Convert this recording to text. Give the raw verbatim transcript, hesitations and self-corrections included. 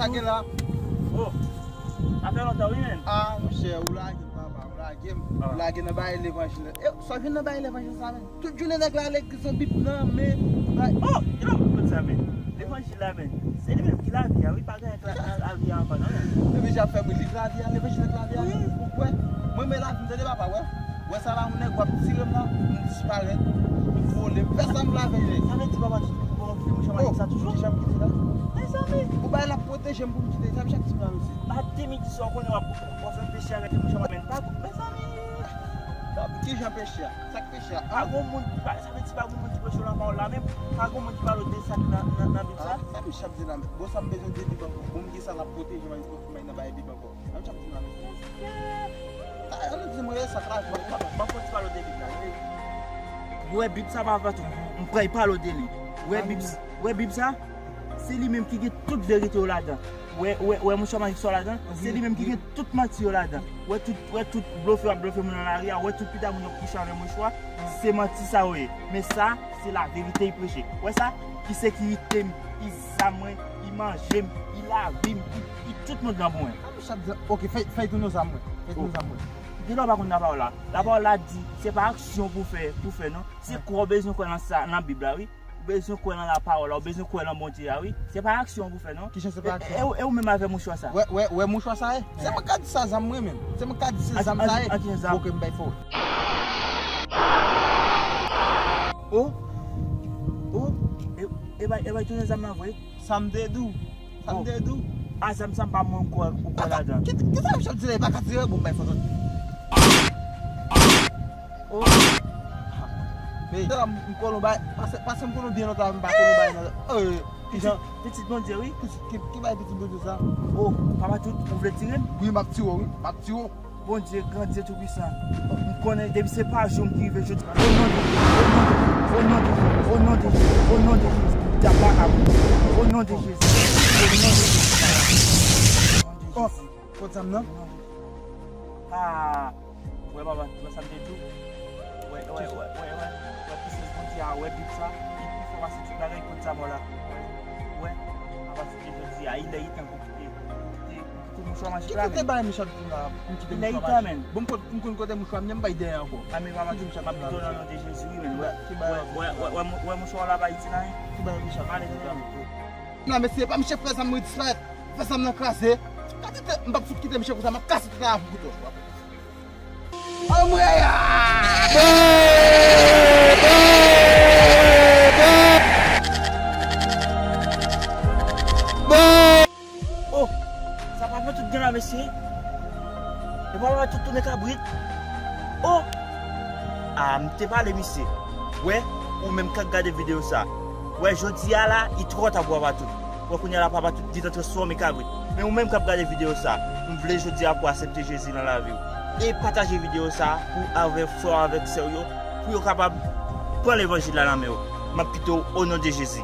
Lage la. Oh, sa fè lontan wi, men. Ah, monchè, ou lage m, papa, ou lage m. Ah. Ou lage nan bagay levanjil. E, sa w jwenn nan bagay levanjil sa, men? Tout jounen nèg la legliz an, Bib nan men. Oh, yo, kote sa, men? Levanjil la, men. Se li menm ki lavi a, wi, pa gen nan lavi a ankò, non, men. Epi jan ap fè mwen li lavi a, levanjil ak lavi a, wi. Ou kwè? Mwen, men lavi m, tande papa, wè. Wè sa la, yon nèg w ap tire m la, m disparèt, m vole, m fè sa m vle avè l. Sa vle di papa, ou bon, ou fè mouchwa mayi sa toujou? Ki jan m kite la? Mezanmi! Ou bay la pwoteje m pou m kite, sa m chak ti m la, mesye. Pa de midi swa, ou konnen w ap, w ap fè peche avèk mouchwa mayi, men pa, mezanmi! Ki jan peche a? Sa k peche a? Pa gon moun ki pa, sa vle di pa gon moun ki preche w nan pawòl la menm, pa gon moun ki pale w de sa k nan, nan, nan Bib sa. Ah, sa m chak di la, men. Bon, sa m bezwen de Bib ankò. Bon, m gen sa l ap pwoteje m, men nan bay Bib ankò. Sa m chak di la, men. Sa, ann di mwen, e sa k la, ban m fè ti pale w de Bib la. Ou wè Bib sa, papa tou, m pral pale w de li. Ou wè Bib, ou wè Bib sa, se li menm ki gen tout verite yo ladan. Ou wè, ou wè, ou wè mouchwa majik sa yo ladan, se li menm ki gen tout manti yo ladan. Ou wè tout, ou wè tout blofè w ap blofè moun nan lari a, ou wè tout pita moun yo ap kouche avè mouchwa, se manti sa yo ye. Men sa, se laverite li preche. Ou wè sa? Li sekirite m, li zam mwen, li manje m, li lavi m, li, li tout moun nan mwen. Sa m chak di, ok, fè, fè tounen zam mwen. Fè tounen zam mwen. Gen lè w pa konn lapawòl la. Lapawòl la di, se pa aksyon pou fè, pou fè non. Se kò w bezwen kwè nan sa, nan Bib la, wi. Ou bezwen kwè nan lapawòl la, ou bezwen kwè nan Bondye a, wi. Se pa aksyon pou fè non. Kijan se pa aksyon? E, e, e ou menm avè mouchwa sa? Wè, wè, wè mouchwa sa ye. Se mwen ka di sa zam mwen menm. Se mwen ka di se zam sa ye. An, an, an, an, an, an. Ok, m bay fò. Oh! Oh! E, e bay, e bay tounen zam nan vre? Sa m te di w. Sa m te di w. A, zam sa m pa mwen kwè, ou kwè ladan. Ki, ki sa misye ap di la, e pa ka tire, bon, bay foto. Oh. Men, m konnen w bay, pase, pase m konnen w byen lontan, m pa konnen w bay nan, eh, ki jan? Pitit Bondye, wi. Pitit, ki, ki bay pitit Bondye sa? Oh, papa tout, ou vle tire m? Wi, m ap tire w, wi, m ap tire w. Bondye gran, Dye Toupisan. M konnen depi se pa jou m ki rive jodi. O non de Jezi, o non de Jezi, o non de Jezi, o non de Jezi, o non de Jezi. Dyab pa ka pou mwen. O non de Jezi, o non de Jezi. Oh, kot zam nan? Ah, wè papa, wè sa m te di w. Wè, wè, wè, wè, wè, wè pisans Bondye a, wè Bib sa, li pi fò pase tout bagay, kot zam la. Wè, wè, papa, se te jodi a, il est temps pou kite, pou kite, pou kite mouchwa majik la, men. Ki kote bay mouchwa la? M kite mouchwa majik. Bon, m konn, m konn kote mouchwa m ye, m bay dèyè ankò. A, men papa, m ap kite w nan non de Jezi, wi, men. Wè, wè, wè, wè, wè, wè mouchwa w la pa itil anyen. Ki bay mouchwa m ale, men. Nan, mesye, pa misye fè zam mwen disparèt. Fè zam nan kraze. Kantite, m p ap fout kite misye konsa, m ap kase tèt la pou kouto. Anmwey! Oh! Sa pa fè tout gen la, mesye. E pa fè tout tounen kabrit. Oh! Ah, m te pale, misye. Wè, ou menm k ap gade videyo sa. Wè, jodi a la, li twò ta pou papa tout. Wè, kounye a la, papa tout gentan transfòme kabrit. Men ou menm k ap gade videyo sa, m vle jodi a pou aksepte Jezi nan lavi w. E pataje videyo sa pou avè frè w avèk sè w yo, pou yo kapab pran levanjil la nan men yo. M ap kite w o non de Jezi.